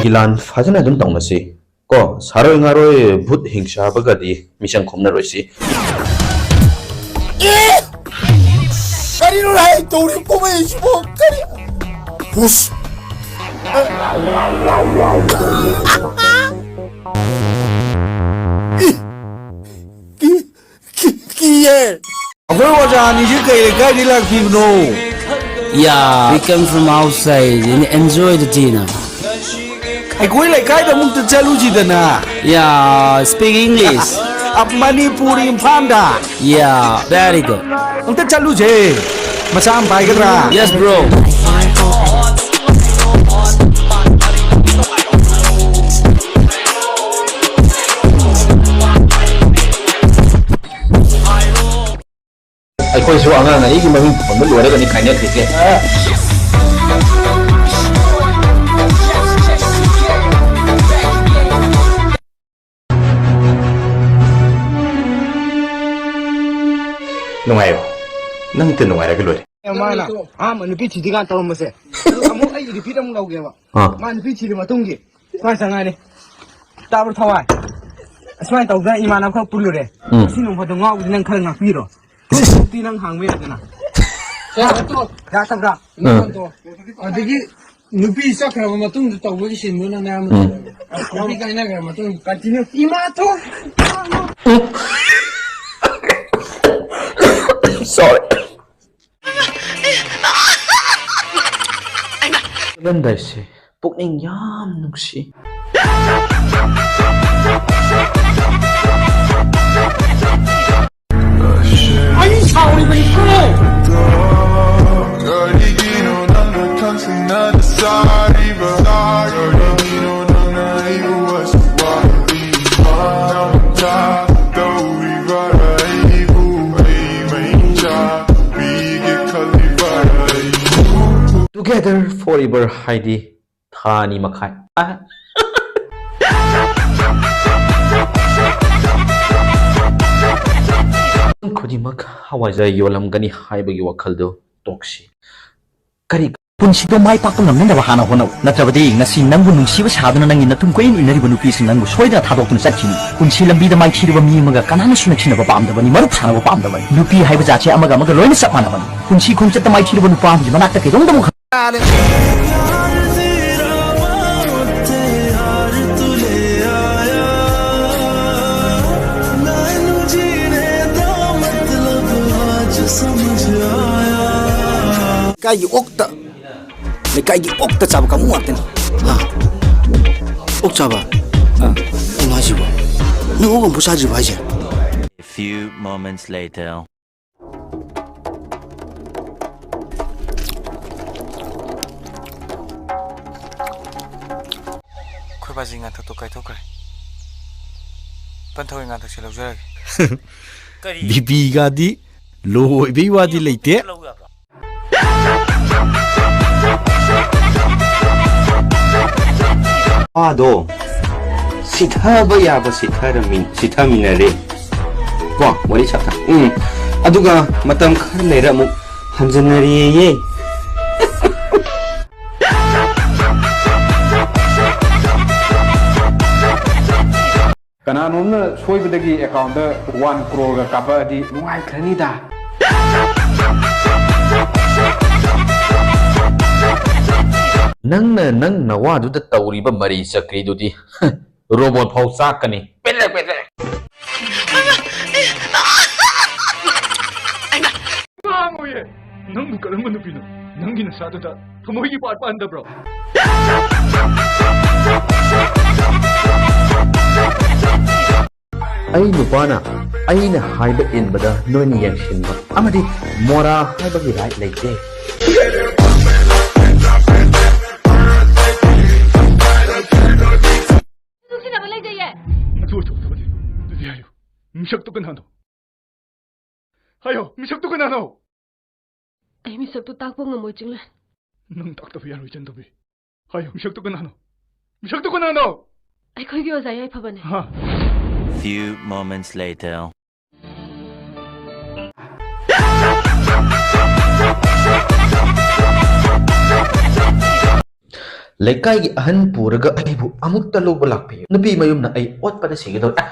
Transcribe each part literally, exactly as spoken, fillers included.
ꯒꯤꯂꯥꯟ ꯐꯖꯅ ꯑꯗꯨꯝ ꯇꯧꯅꯁꯤ ꯀꯣ, ꯁꯥꯔꯣꯏ ꯉꯥꯔꯣꯏ ꯚꯨꯠ ꯍꯤꯡꯁꯥꯕꯒꯗꯤ ꯃꯤꯆꯪ ꯈꯣꯝꯅꯔꯣꯏꯁꯤ꯫ ꯑꯦ! ꯀꯔꯤꯅꯣ ꯍꯥꯏ ꯇꯧꯔꯤ ꯀꯨꯝꯍꯩꯁꯤꯕꯣ? ꯀꯔꯤ? ꯍꯨꯁ! ꯏ! ꯀꯤ-, ꯀꯤ-, ꯀꯤꯌꯦ! ꯑꯩꯈꯣꯏ ꯑꯣꯖꯥ ꯑꯅꯤꯁꯤ ꯀꯩ ꯂꯩꯀꯥꯏꯗꯒꯤ ꯂꯥꯛꯄꯤꯕꯅꯣ? Yeah, we come from outside and enjoy the dinner. ꯑꯩꯈꯣꯏ ꯂꯩꯀꯥꯏꯗ ꯑꯃꯨꯛꯇ ꯆꯠꯂꯨꯁꯤꯗꯅ꯫ Yeah, speak English. ꯑ, ꯃꯅꯤꯄꯨꯔ, ꯏꯝꯐꯥꯜꯗ꯫ Yeah, very good. ꯑꯝꯇ ꯆꯠꯂꯨꯁꯦ꯫ ꯃꯆꯥ ꯑꯃ ꯄꯥꯏꯒꯗ꯭ꯔꯥ? Yes, bro. ꯑꯩꯈꯣꯏꯁꯨ ꯑꯉꯥꯡ ꯑꯅꯤꯒꯤ ꯃꯃꯤꯡ ꯄꯨꯊꯣꯟꯕ ꯂꯣꯏꯔꯒꯅꯤ ꯀꯥꯏꯅꯈ꯭ꯔꯤꯁꯦ꯫ ꯅꯨꯡꯉꯥꯏꯔꯣ? ꯅꯪꯇ ꯅꯨꯡꯉꯥꯏꯔꯒ ꯂꯣꯏꯔꯦ꯫ ꯃꯥꯅ ꯑꯍꯥꯟꯕ ꯅꯨꯄꯤ ꯊꯤꯗ꯭ꯔꯤꯀꯥꯟ ꯇꯧꯔꯝꯕꯁꯦ, ꯑꯗꯨ ꯑꯃꯨꯛ ꯑꯩ ꯔꯤꯄꯤꯠ ꯑꯃꯨꯛ ꯂꯧꯒꯦꯕ꯫ ꯑꯥ꯫ ꯃꯥ ꯅꯨꯄꯤ ꯊꯤꯔ ꯃꯇꯨꯡꯒꯤ ꯁꯨꯃꯥꯏꯅ ꯆꯪꯉꯛꯑꯅꯤ꯫ "ꯇꯥꯕ꯭ꯔꯣ ꯊꯋꯥꯏ? ꯑꯁꯨꯃꯥꯏꯅ ꯇꯧꯗꯅ ꯏꯃꯥꯟꯅꯕ ꯈꯔ ꯄꯨꯜꯂꯨꯔꯦ꯫ ꯎꯝ꯫ ꯉꯁꯤ ꯅꯣꯡ ꯐꯥꯗꯣꯛ ꯉꯥꯎꯕꯗꯤ ꯅꯪ ꯈꯔ ꯉꯥꯛꯄꯤꯔꯣ꯫ ꯏꯁ! ꯅꯨꯄꯤ ꯅꯪ ꯍꯥꯡꯕ ꯌꯥꯗꯅ?" ꯌꯥꯗꯕ꯭ꯔꯥ? ꯎꯝ꯫ ꯑꯗꯒꯤ ꯅꯨꯄꯤ ꯆꯠꯈ꯭ꯔꯕ ꯃꯇꯨꯡꯗ ꯇꯧꯕꯒꯤ ꯁꯤꯟꯗꯨ ꯅꯪ ꯑꯌꯥꯝꯕ ꯎꯝ꯫ ꯇꯧꯋꯦꯕ꯫ ꯅꯨꯄꯤ ꯀꯥꯏꯅꯈ꯭ꯔ ꯃꯇꯨꯡ continue ꯏꯃꯥ ꯊꯣꯛ! Sorry. ꯆꯠꯂꯝꯗꯥꯏꯁꯦ ꯄꯨꯛꯅꯤꯡ ꯌꯥꯝ ꯅꯨꯡꯁꯤ꯫ ꯑꯩ ꯁꯥꯎꯔꯤꯕꯅꯤꯀꯣ꯫ ꯀꯔꯤꯒꯤꯅꯣ ꯅꯪꯅ ꯈꯪꯁꯤꯟꯅꯗ ꯁꯥꯔꯤꯕ? ꯀꯔꯤꯒꯤꯅꯣ ꯅꯪꯅ ꯑꯩꯕꯨ ꯑꯁꯨꯛ ꯋꯥꯍꯜꯂꯤꯕ? ꯅꯪ ꯇꯧꯔꯤꯕ ꯑꯩꯕꯨ ꯑꯩ ꯃꯩ ꯆꯥꯛꯄꯤꯒꯦ ꯈꯜꯂꯤꯕ ꯑꯩꯕꯨ? Together forever ꯍꯥꯏꯗꯤ ꯊꯥ ꯑꯅꯤ ꯃꯈꯥꯏ꯫ ꯑ꯫ ꯈꯨꯗꯤꯡꯃꯛ ꯍꯋꯥꯏꯖꯥꯔ ꯌꯣꯜꯂꯝꯒꯅꯤ ꯍꯥꯏꯕꯒꯤ ꯋꯥꯈꯜꯗꯨ ꯇꯣꯛꯁꯤ꯫ ꯀꯔꯤ ꯄꯨꯟꯁꯤꯗꯣ ꯃꯥꯏ ꯄꯥꯛꯄ ꯉꯝꯅꯅꯕ ꯍꯥꯟꯅ ꯍꯣꯠꯅꯧ꯫ ꯅꯠꯇ꯭ꯔꯕꯗꯤ ꯉꯁꯤ ꯅꯪꯕꯨ ꯅꯨꯡꯁꯤꯕ ꯁꯥꯗꯨꯅ ꯅꯪꯒꯤ ꯅꯇꯨꯡ ꯀꯣꯏꯏꯟ ꯏꯟꯅꯔꯤꯕ ꯅꯨꯄꯤꯁꯤꯡ ꯅꯪꯕꯨ ꯁꯣꯏꯗꯅ ꯊꯥꯗꯣꯛꯇꯨꯅ ꯆꯠꯈꯤꯅꯤ꯫ ꯄꯨꯟꯁꯤ ꯂꯝꯕꯤꯗ ꯃꯥꯏꯊꯤꯔꯕ ꯃꯤ ꯑꯃꯒ ꯀꯅꯥꯅꯁꯨ ꯅꯛꯁꯤꯟꯅꯕ ꯄꯥꯝꯗꯕꯅꯤ, ꯃꯔꯨꯞ ꯁꯥꯟꯅꯕ ꯄꯥꯝꯗꯕꯅꯤ꯫ ꯅꯨꯄꯤ ꯍꯥꯏꯕ ꯖꯥꯠꯁꯦ ꯑꯃꯒ ꯑꯃꯒ ꯂꯣꯏꯅ ꯆꯞ ꯃꯥꯟꯅꯕꯅꯤ꯫ ꯄꯨꯟꯁꯤ ꯈꯣꯡꯆꯠꯇ ꯃꯥꯏꯊꯤꯔꯕ ꯅꯨꯄꯥ ꯑꯃꯒꯤ ꯃꯅꯥꯛꯇ ꯀꯩꯗꯧꯅꯗꯕ ꯈꯪ- ꯀꯥꯏꯒꯤ ꯑꯣꯛꯇ ꯂꯩꯀꯥꯏꯒꯤ ꯑꯣꯛꯇ ꯆꯥꯕ ꯀꯥꯡꯕꯨ ꯉꯥꯛꯇꯅꯤ꯫ ꯍꯥ? ꯑꯣꯛ ꯆꯥꯕ? ꯑꯥ꯫ ꯀꯩꯅꯣ ꯍꯥꯏꯁꯤꯕꯣ? ꯅꯪ ꯑꯣꯛ ꯑꯃꯨꯛ ꯆꯥꯗ꯭ꯔꯤꯕꯣ ꯍꯥꯏꯁꯦ? A few moments later. ꯑꯩꯈꯣꯏ ꯕꯥꯖꯤ ꯉꯥꯡꯊꯛꯇꯣ ꯀꯥꯏꯊꯣꯛꯈ꯭ꯔꯦ꯫ ꯄꯟꯊꯧꯒꯤ ꯉꯥꯡꯊꯛꯁꯦ ꯂꯧꯖꯔꯒꯦ꯫ ꯀꯔꯤ? ꯕꯤꯄꯤꯒꯗꯤ ꯂꯣ ꯑꯣꯏꯕꯩ ꯋꯥꯗꯤ ꯂꯩꯇꯦ꯫ ꯂꯧ ꯌꯥꯕ꯭ꯔꯣ? ꯋꯥꯗꯣ ꯁꯤꯊꯕ ꯌꯥꯕ ꯁꯤꯊꯔꯝꯃꯤ, ꯁꯤꯊꯃꯤꯟꯅꯔꯦ꯫ ꯀꯣ, ꯋꯥꯔꯤ ꯁꯥꯊ-, ꯎꯝ꯫ ꯑꯗꯨꯒ ꯃꯇꯝ ꯈꯔ ꯂꯩꯔ ꯑꯃꯨꯛ ꯍꯟꯖꯟꯅꯔꯦꯌꯦ꯫ ꯀꯅꯥꯅꯣꯝꯅ ꯁꯣꯏꯕꯗꯒꯤ ꯑꯦꯀꯥꯎꯟꯗ ꯋꯥꯟ ꯀ꯭ꯔꯣꯔꯒ ꯀꯥꯞꯄꯛꯑꯗꯤ ꯅꯨꯡꯉꯥꯏꯈ꯭ꯔꯅꯤꯗ꯫ ꯅꯪꯅ ꯅꯪ ꯅꯋꯥꯗꯨꯗ ꯇꯧꯔꯤꯕ ꯃꯔꯤ ꯆꯀ꯭ꯔꯤꯗꯨꯗꯤ ꯔꯣꯕꯣꯠ ꯐꯥꯎ ꯆꯥꯛꯀꯅꯤ꯫ ꯄꯦꯗ꯭ꯔꯦꯛ ꯄꯦꯗ꯭ꯔꯦꯛ꯫ ꯉꯥꯡꯉꯣꯏꯌꯦ꯫ ꯅꯪꯕꯨ ꯀꯔꯝꯕ ꯅꯨꯄꯤꯅꯣ? ꯅꯪꯒꯤ ꯅꯁꯥꯗꯨꯗ ꯊꯃꯣꯏꯒꯤ ꯄꯥꯔꯠ ꯄꯥꯟꯗꯕ꯭ꯔꯣ? ꯑꯩ ꯅꯨꯄꯥꯅ ꯑꯩꯅ ꯍꯥꯏꯕ ꯏꯟꯕꯗ ꯅꯣꯏꯅ ꯌꯦꯡꯁꯤꯟꯕ ꯑꯃꯗꯤ ꯃꯣꯔꯥ ꯍꯥꯏꯕꯒꯤ ꯔꯥꯏꯠ ꯂꯩꯇꯦ꯫ ꯅꯨꯡꯁꯤꯅꯕ ꯂꯩꯖꯩꯌꯦ꯫ ꯑꯗꯨ ꯑꯣꯏꯊꯣꯛꯇꯕꯗꯤ ꯑꯗꯨꯗꯤ ꯍꯥꯏꯌꯨ꯫ ꯃꯤꯁꯛꯇꯨ ꯀꯅꯥꯅꯣ? ꯍꯥꯏꯌꯣ, ꯃꯤꯁꯛꯇꯨ ꯀꯅꯥꯅꯣ? ꯑꯩ ꯃꯤꯁꯛꯇꯨ ꯇꯥꯛꯄ ꯉꯝꯃꯣꯏ, ꯆꯤꯡꯂꯦꯟ꯫ ꯅꯪ ꯇꯥꯛꯇꯕ ꯌꯥꯔꯣꯏ, ꯆꯟꯗꯕꯤ꯫ ꯍꯥꯏꯌꯣ, ꯃꯤꯁꯛꯇꯨ ꯀꯅꯥꯅꯣ? ꯃꯤꯁꯛꯇꯨ ꯀꯅꯥꯅꯣ? ꯑꯩꯈꯣꯏꯒꯤ ꯑꯣꯖꯥ ꯌꯥꯏꯐꯕꯅꯦ꯫ ꯍꯥ? Few moments later. ꯂꯩꯀꯥꯏꯒꯤ ꯑꯍꯟ ꯄꯨꯔꯒ ꯑꯩꯕꯨ ꯑꯃꯨꯛꯇ ꯂꯧꯕ ꯂꯥꯛꯄꯤꯌꯨ꯫ ꯅꯨꯄꯤ ꯃꯌꯨꯝꯅ ꯑꯩ ꯑꯣꯠꯄꯗ ꯁꯤꯒꯗꯧꯔꯦ꯫ ꯑ!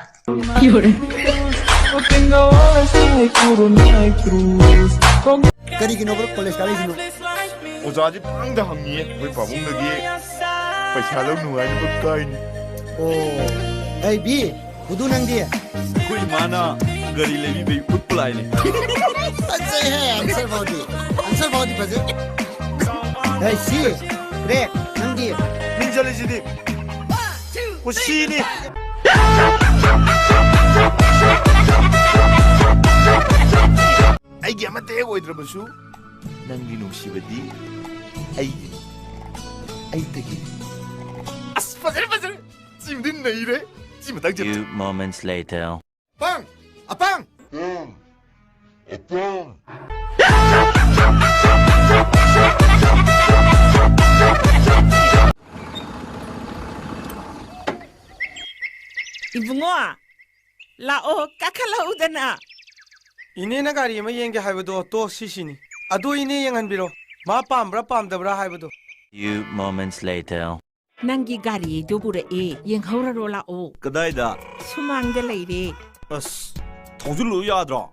ꯀꯔꯤꯒꯤꯅꯣꯕ ꯀꯣꯂꯦꯖ ꯀꯥꯔꯛꯏꯁꯤꯅꯣ? ꯑꯣꯖꯥꯗꯤ ꯄꯪꯍꯪꯗ ꯍꯪꯉꯤꯌꯦ, ꯑꯩꯈꯣꯏ ꯄꯥꯕꯨꯡꯗꯒꯤ ꯄꯩꯁꯥ ꯂꯧꯅꯨ ꯍꯥꯏꯅꯕ ꯀꯥꯏꯅꯤ꯫ ꯑꯣ, ꯑꯩ ꯕꯤ, ꯍꯨꯗꯨ ꯅꯪꯗꯤ? ꯑꯩꯈꯣꯏ ꯏꯃꯥꯅ ꯒꯥꯔꯤ ꯂꯩꯕꯤꯕꯩ ꯎꯠꯄ ꯂꯥꯛꯏꯅꯦ꯫ ꯐꯖꯩꯍꯦ, answer ꯐꯥꯎꯗꯤ꯫ Answer ꯐꯥꯎꯗꯤ ꯐꯖꯩ꯫ ꯑꯩ ꯁꯤ, ꯀ꯭ꯔꯦꯛ, ꯅꯪꯗꯤ? ꯃꯤꯡ ꯆꯠꯂꯤꯁꯤꯗꯤ꯫ ꯀꯨꯁꯤꯅꯤ꯫ ꯑꯩꯒꯤ ꯑꯃꯠꯇ ꯍꯦꯛ ꯑꯣꯏꯗ꯭ꯔꯕꯁꯨ, ꯅꯪꯒꯤ ꯅꯨꯡꯁꯤꯕꯗꯤ ꯑꯩꯒꯤꯅꯤ, ꯑꯩꯇꯒꯤꯅꯤ꯫ ꯑꯁ, ꯐꯖꯔꯦ, ꯐꯖꯔꯦ꯫ ꯁꯤꯃꯗꯤ ꯅꯩꯔꯦ꯫ ꯁꯤ ꯃꯇꯥꯡ ꯆꯞ-, Few moments later. ꯑꯄꯥꯡ! ꯑꯄꯥꯡ! ꯏꯕꯨꯡꯉꯣ, ꯂꯥꯛꯑꯣ, ꯀꯥꯈꯠꯂꯛꯎꯗꯅ꯫ ꯏꯅꯦꯅ ꯒꯥꯔꯤ ꯑꯃ ꯌꯦꯡꯒꯦ ꯍꯥꯏꯕꯗꯣ, ꯇꯣ, ꯁꯤꯁꯤꯅꯤ꯫ ꯑꯗꯣ ꯏꯅꯦ ꯌꯦꯡꯍꯟꯕꯤꯔꯣ, ꯃꯥ ꯄꯥꯝꯕ꯭ꯔꯥ ꯄꯥꯝꯗꯕ꯭ꯔꯥ ꯍꯥꯏꯕꯗꯣ꯫ Few moments later. ꯅꯪꯒꯤ ꯒꯥꯔꯤꯗꯣ ꯄꯨꯔꯛꯑꯦ, ꯌꯦꯡꯍꯧꯔꯔꯣ ꯂꯥꯛꯑꯣ꯫ ꯀꯗꯥꯏꯗ? ꯁꯨꯃꯥꯡꯗ ꯂꯩꯔꯦ꯫ ꯑꯁ, ꯊꯧꯖꯤꯜꯂꯨ ꯌꯥꯗ꯭ꯔꯣ?